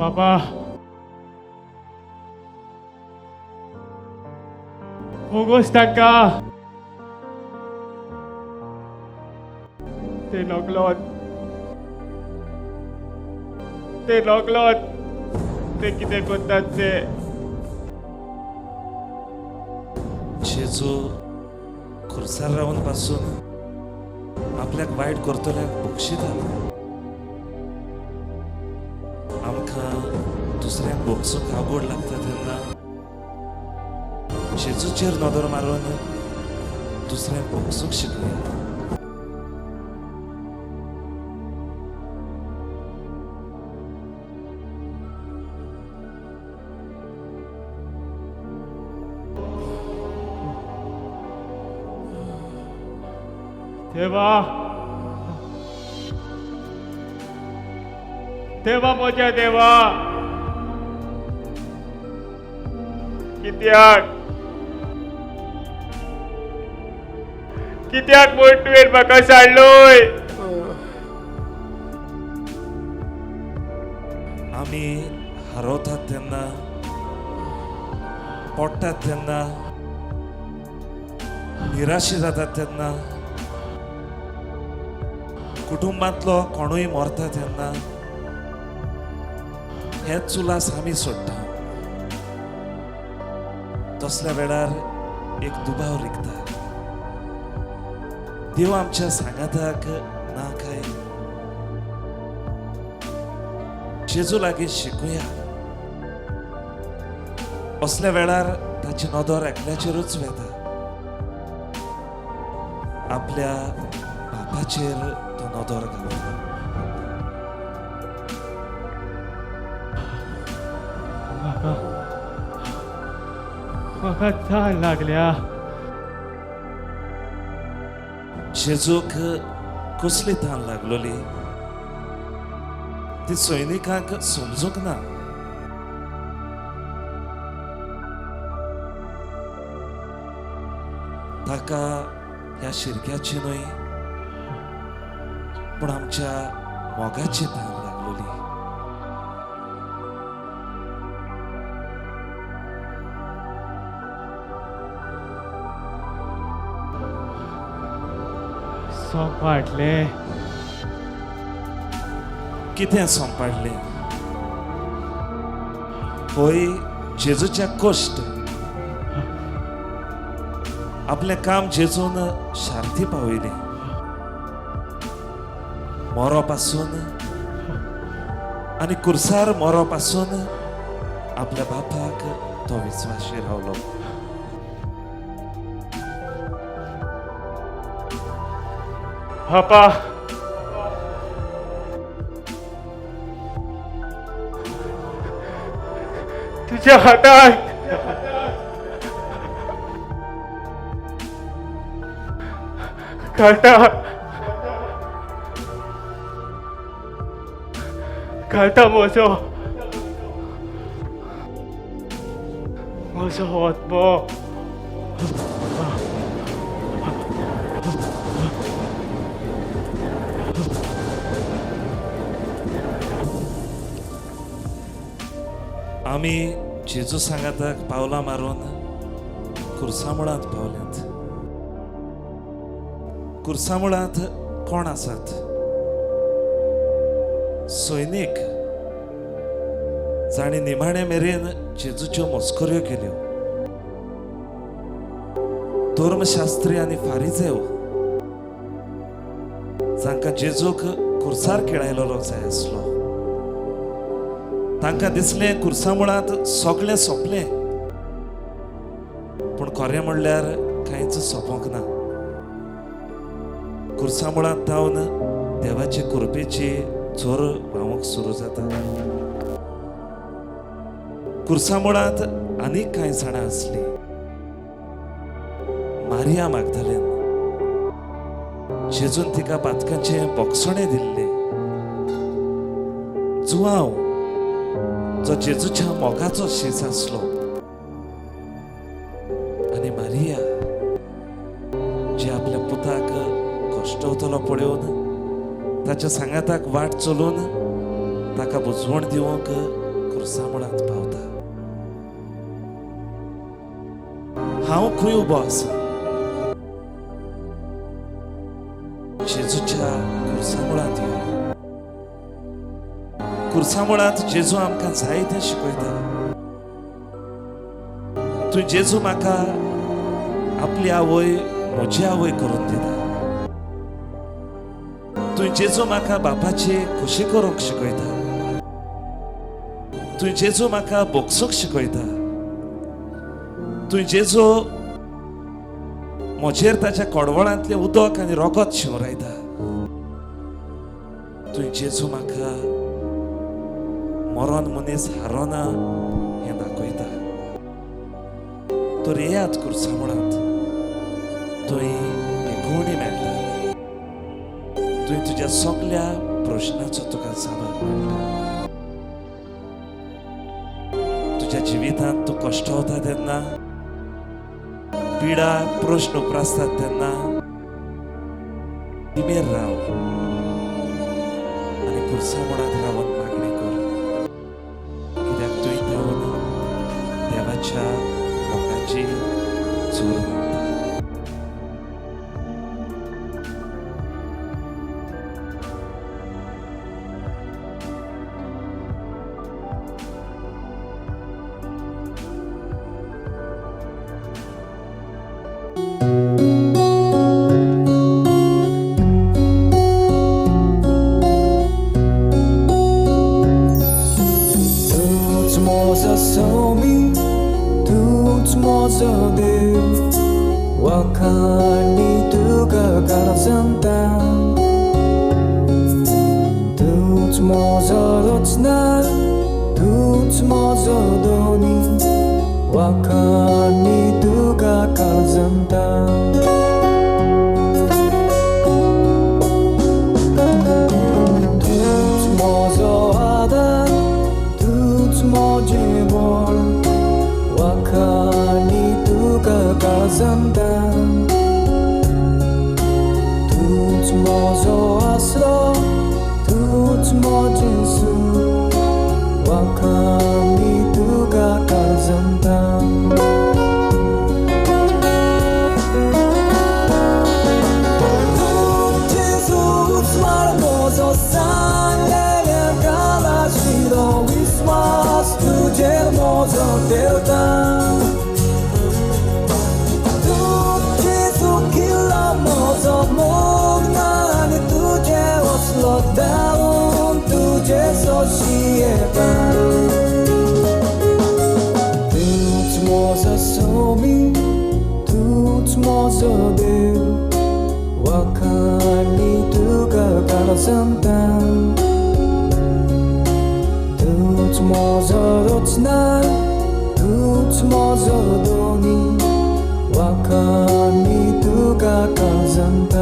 बाबा, भोगोस तांकां. ते नकलोत, ते नकलोत ते कितें करतात ते. जेजू खुर्सार रावन पासून आपल्याक वायट करतल्याक बक्षिता. आमकां दुसऱ्यांक भोगसूंक आवड लागता तेन्ना जेजूचेर नदर मारून दुसऱ्यांक भोगसूंक शिकया. देवा, देवा, म्हज्या देवा, कित्याक, कित्याक म्हूण तुवें म्हाका साडलोय? आमी हरवतात तेन्ना, पडटात तेन्ना, निराशी जातात तेन्ना, कुटुंबांतलो कोणूय मरता तेन्ना हेच चुलास आमी सोडटा. तसल्या वेळार एक दुबाव रिगता, देव आमच्या सांगाताक ना काय? जेजू लागीं शिकूया. असल्या वेळार ताची नदर एकल्याचेरूच वेता, आपल्या बापाचेर तो नदर घालता. म्हाका, म्हाका तान लागल्या. जेजूक कसली तान लागलोली ती सैनिकांक समजूंक ना. ताका ह्या शिरक्याची न्हय पूण आमच्या मोगाची तान लागलोली. सोंपाटलें. कितें सोंपाडलें? होय जेजूच्या कश्ट. आपलें काम जेजून शार्ती पावयलें. मरो पासून आनी कुर्सार मरो पासून आपल्या बापाक तो विस्वाशी रावलो. बापा, तुझ्या हातात घालता, घालता म्हजो, म्हजो आत्मो. आमी जेजू सांगाताक पावलां मारून कुर्सामुळांत पावल्यात. कुर्सामुळांत कोण आसात? सैनीक, जांणी निमाणे मेरेन जेजूच्यो मस्कऱ्यो केल्यो. धर्मशास्त्री आनी फारिजेव, जांकां जेजूक कुर्सार खेळायलेलो जाय आसलो. तांकां दिसलें कुर्सामुळांत सगळें सोंपलें, पूण खरें म्हणल्यार कांयच सोंपोंक ना. कुर्सामुळांत जावन देवाचे कृपेची जोर व्हांवूंक सुरू जाता. कुर्सामुळांत आनीक कांय जाणां आसलीं. मारिया मागतालें, जेजून तिका पातकाचें बोगसणें दिल्लें. जुवांव, जो जेजूच्या मोगाचो शीस आसलो, आनी मारिया, जी आपल्या पुताक कश्टवतलो पळोवन ताच्या सांगाताक वाट चलून ताका बुजवण दिवंक खुर्सा मुळांत पावता. हांव खंय उबो आसा? जेजूच्या खुर्सा मुळांत यो. खुर्सा मुळांत जेजू आमकां जायतें शिकयता. तूं जेजू म्हाका आपली आवय म्हजी आवय करून दिता. तूं जेजू म्हाका बापाची खोशी करूंक शिकयता. तूं जेजू म्हाका बोगसूंक शिकयता. तूं जेजू म्हजेर ताच्या कडवळांतलें उदक आनी रोगत शिंवरायता. तूं जेजू म्हाका मरोन मनीस हारोना हें दाखयता. तर येयात खुर्सा मुळांत, थंय भेगवणी मेळटा. थंय तुज्या सगल्या प्रश्नाचो तुका जाप मेळटा. तुज्या जिवितांत तूं कश्टवता तेन्ना, पिडा प्रश्न उप्रासतात तेन्ना तिमेर राव आनी खुर्सा मुळांत रावन मागणी कर, कित्याक तुवें देवन देवाच्या मोगाची जोर व्हांवता. तूच म्हजो स्वामी, तूच म्हजो देव, वाखाणी तुका गरजंता. तूच म्हजो रचना, तूच म्हजो दोनी, वाखाणी तुका गरजंता. तूच म्हजो आदार, तूच म्हजें बळ, वाखाणी तुका काळजांता. तूच म्हजो आसरो, तूच म्हजें सूख, वाखाणी तुका काळजांता. जेजूच म्हजो सांगलेल्या कालाशिलो विस्वास तुजेर म्हजो देवता. तूं जेजू किल्लो म्हजो मोग ना आनी तुजें वसलो धांवून तुजें सोंशियेता. तूच म्हजो स्वामी, तूच म्हजो देव, वाखाणी तुका काळजांता. तूच म्हजो रचना, तूच म्हजो दोनी, वाखाणी तुका काळजांता.